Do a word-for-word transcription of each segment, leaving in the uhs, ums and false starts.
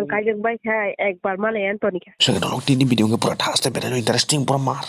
Kajak bai khai ekbar malai an toni kha. Sengdolok tini video nge pura thas te berai interesting pura mar.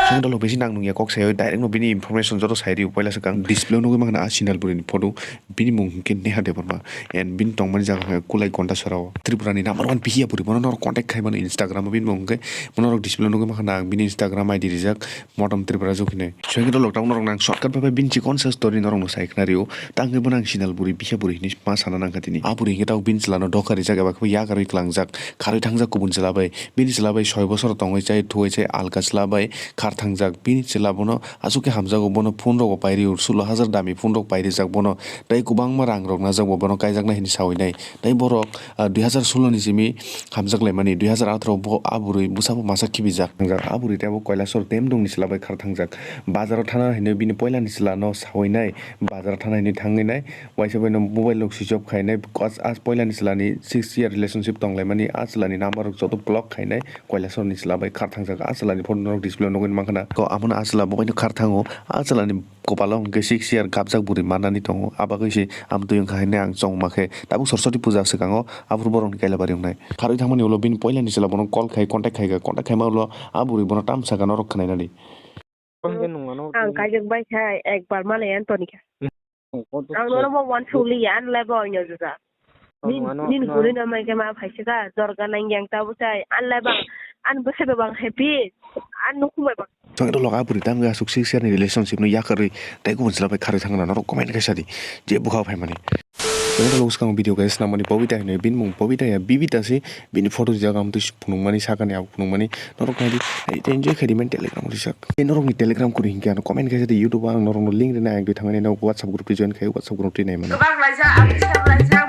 Sengdolok bisi nang nungya kok sayo direct no bini information joto sai rio poila swkang display nugwi mankha na a sinal buri ni photo bini mung hwnkhe Neha Debbarma and bini tongmani jaga hwnkhe Kulai Gondasora o Tripura ni number one bihiya buri bono norok contact khai mano Instagram o bini mung hwnkhe bono norok display nugwi mankha na ang bini Instagram I D rijak Motom Tripura jok hinwi. Sengdolok tamo norok nang shortcut bai bai bini chikon sa story norok no sai khna rio. Tangwi bono ang sinal buri bihiya buri hinwi ma sana nangkha tini. A buri hwnkhe tabuk bini chwla no doka rijak eba khe bo yakarwi tlangjak, kharwi thangjak kubun chwla bai. Bini chwla bai soi bosor tongwi chai thuwi chai alka chwla bai khar thangjak. Bini chwla bono aswk khe hamjago, bono phone rogo pai rio, sulo hajar dami phone rok pai rijak bono. Tei kwbangma rang rok najak bo bono kaijaknai hinwi sawi nai. Tei borok, ah, dui hajar sulo ni simi hamjak laimani, dui hajar atharo bo a bwrwi bwsabo masa khibijak. Hamjak a bwrwi tei abo Kailasor Temdung ni chwla bai khar thangjak. Bazaro thana hinwi bini poila ni chwla no sawi nai, bazaro thana hinwi thangwi nai. Waisa bai no mobile rok switch off khai nai. As, as poila ni chwla ni six year relationship tong laimani, a chwla ni number rok joto block khai nai. Kailasor ni chwla bai khar thangjak, a chwla ni photo norok display o nugwi mankha na. Ko amo no a chwla bo bai no khar thango, a chwla ni kopalo hwnkhe six year gabjak bwrwi manani tongo. A bagwi se amtwi wngkha hinwi ang chongma khe tabuk Saraswati puja swkango aphuru borokni kailabari wngnai. Kharwi thangmani ulo bini poilani chwla bono call khai contact khai kha, contact khaima ulo a bwrwi bono tamsa gana norok khwnainani. Ang kajak bai khai ekbar malai an toni kha. Ang nono bo wan suli ya an lebo ang nyojuja. Nin nin kuri na mai ke ma phai sika jorga nang yang ta bwsai an lai bang an bwsai ba bang happy an nukhung bai bang. Chwng rok a bwrwi tamo aswk six year ni relationship no yakarwi tei kubun chwla bai kharwi thangna norok comment khe sadi je bwkha phaimani. Chwng rok swkang video khe snamani Bobita hinwi bini mung Bobita ya Bibita se bini photo rijak amtwi phunukmani sakani abo phunukmani norok naidi enjoy khaidi mani Telegram rijak. Tei norokni Telegram kwrwi hinkhe ano comment khe sadi YouTube o ang norokno link rina ang twi thangmani no WhatsApp group twi join khai WhatsApp group twi naimani. Kwbang laijak, ang kisa laijak,